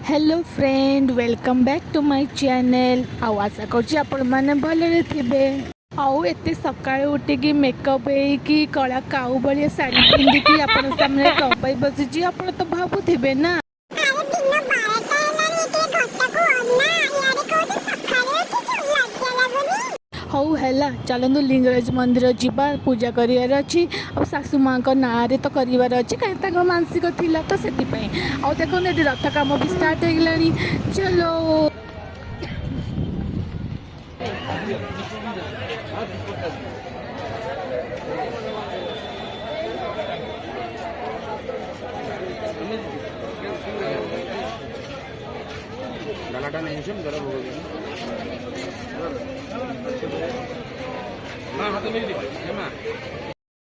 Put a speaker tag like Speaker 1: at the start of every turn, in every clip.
Speaker 1: Hello friend, welcome back to my channel. ଆଉ ଆଶା କରୁଛି ଆପଣମାନେ ଭଲରେ ଥିବେ। ଆଉ ଏତେ ସକାଳୁ ଉଠିକି, ମେକଅପ୍ ହେଇକି, କଳା କାଉ ଭଳିଆ ଶାଢ଼ୀ ପିନ୍ଧିକି ଆପଣ ସାମ୍ନାରେ କ'ଣ ପାଇଁ ବସିଛି, ଆପଣ ତ ଭାବୁଥିବେ ନା?
Speaker 2: ଆରେ, ଦିନ 12ଟା ହେଲାଣି, ଟିକେ ଘରଟାକୁ ଅନା। ଇଆଡ଼େ କହୁଛୁ ସକାଳେ ଉଠିଛୁ, ଲଜ୍ଜା ଲାଗୁନି?
Speaker 1: ହଉ ହେଲା, ଚାଲନ୍ତୁ ଲିଙ୍ଗରାଜ ମନ୍ଦିର ଯିବା, ପୂଜା କରିବାର ଅଛି। ଆଉ ଶାଶୁ ମାଆଙ୍କ ନାଁରେ ତ କରିବାର ଅଛି, କାହିଁକି ତାଙ୍କର ମାନସିକ ଥିଲା ତ ସେଥିପାଇଁ। ଆଉ ଦେଖନ୍ତୁ, ଏଠି ରଥ କାମ ବି ଷ୍ଟାର୍ଟ ହେଇଗଲାଣି। ଚଲୋ।
Speaker 3: ডালাটা নিয়েছেন যারা ভোগ মা হাতে মেরে দিবে মা।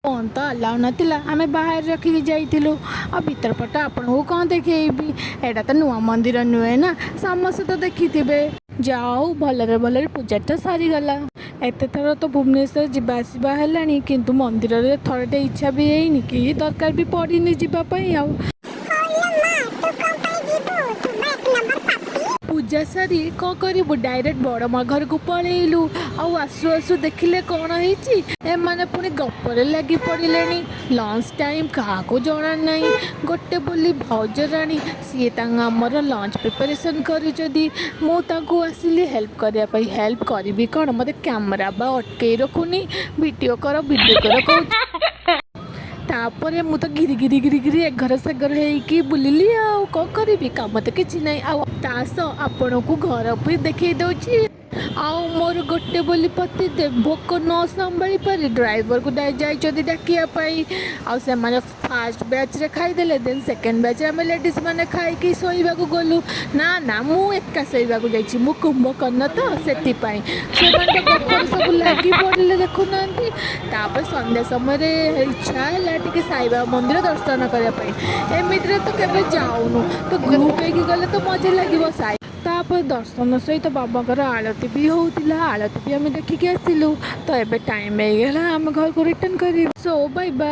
Speaker 1: ଫୋନ୍ ତ ଆଲାଉ ନଥିଲା, ଆମେ ବାହାରେ ରଖିକି ଯାଇଥିଲୁ। ଆଉ ଭିତର ପଟ ଆପଣଙ୍କୁ କ'ଣ ଦେଖେଇବି? ଏଇଟା ତ ନୂଆ ମନ୍ଦିର ନୁହେଁ ନା, ସମସ୍ତେ ତ ଦେଖିଥିବେ। ଯାଉ, ଭଲରେ ଭଲରେ ପୂଜାଟା ସରିଗଲା। ଏତେ ଥର ତ ଭୁବନେଶ୍ୱର ଯିବା ଆସିବା ହେଲାଣି, କିନ୍ତୁ ମନ୍ଦିରରେ ଥରଟେ ଇଚ୍ଛା ବି ହେଇନି କି ଦରକାର ବି ପଡ଼ିନି ଯିବା ପାଇଁ ଆଉ।
Speaker 2: ହଉ ଲୋ ମା, ତୁ କଣ ପାଇଁ ଯିବୁ? ତୁ ବା ଏକ ନମ୍ବର ପାପି।
Speaker 1: ପୂଜା ସାରି କ'ଣ କରିବୁ, ଡାଇରେକ୍ଟ ବଡ଼ ମା ଘରକୁ ପଳେଇଲୁ। ଆଉ ଆସୁ ଆସୁ ଦେଖିଲେ କ'ଣ ହେଇଛି, ଏମାନେ ପୁଣି ଗପରେ ଲାଗି ପଡ଼ିଲେଣି। ଲଞ୍ଚ ଟାଇମ୍ କାହାକୁ ଜଣା ନାହିଁ। ଗୋଟେ ବୋଲି ଭାଉଜ ରାଣୀ, ସିଏ ତାଙ୍କ ଆମର ଲଞ୍ଚ ପ୍ରିପାରେସନ୍ କରୁଛନ୍ତି। ମୁଁ ତାଙ୍କୁ ଆସିଲି ହେଲ୍ପ କରିବା ପାଇଁ। ହେଲ୍ପ କରିବି କ'ଣ, ମୋତେ କ୍ୟାମେରା ବା ଅଟକେଇ ରଖୁନି, ଭିଡ଼ିଓ କର, ଭିଡ଼ିଓ କର କହୁଛି। ତାପରେ ମୁଁ ତ ଘିରି ଘିରି ଘିରି ଘିରି ଏଘର ସେଘର ହେଇକି ବୁଲିଲି। ଆଉ କ'ଣ କରିବି, କାମ ତ କିଛି ନାହିଁ। ଆଉ ତା ସହ ଆପଣଙ୍କୁ ଘର ବି ଦେଖେଇ ଦେଉଛି। ଆଉ ମୋର ଗୋଟେ ବୋଲି ପତି ଭୋକ ନ ସମ୍ଭାଳି ପାରି ଡ୍ରାଇଭରକୁ ଯାଇଛନ୍ତି ଡାକିବା ପାଇଁ। ଆଉ ସେମାନେ ଫାଷ୍ଟ ବ୍ୟାଚ୍ରେ ଖାଇଦେଲେ, ଦେନ୍ ସେକେଣ୍ଡ ବ୍ୟାଚ୍ରେ ଆମେ ଲେଡ଼ିଜ୍ ମାନେ ଖାଇକି ଶୋଇବାକୁ ଗଲୁ। ନା ନା, ମୁଁ ଏକା ଶୋଇବାକୁ ଯାଇଛି, ମୁଁ କୁମ୍ଭକର୍ଣ୍ଣ ତ ସେଥିପାଇଁ। ସେମାନେ ତ ଗପରେ ସବୁ ଲାଗି ପଡ଼ିଲେ, ଦେଖୁନାହାନ୍ତି। ତାପରେ ସନ୍ଧ୍ୟା ସମୟରେ ଇଚ୍ଛା ହେଲା ଟିକେ ସାଇବାବା ମନ୍ଦିର ଦର୍ଶନ କରିବା ପାଇଁ। ଏମିତିରେ ତ କେବେ ଯାଉନୁ, ତ ଗ୍ରୁପ୍ ହେଇକି ଗଲେ ତ ମଜା ଲାଗିବ। ସାଇ ତାପରେ ଦର୍ଶନ ସହିତ ବାବାଙ୍କର ଆଳତି ବି ହେଉଥିଲା, ଆଳତି ବି ଆମେ ଦେଖିକି ଆସିଲୁ। ତ ଏବେ ଟାଇମ୍ ହେଇଗଲା, ଆମେ ଘରକୁ ରିଟର୍ନ କରିବୁ। So bye bye.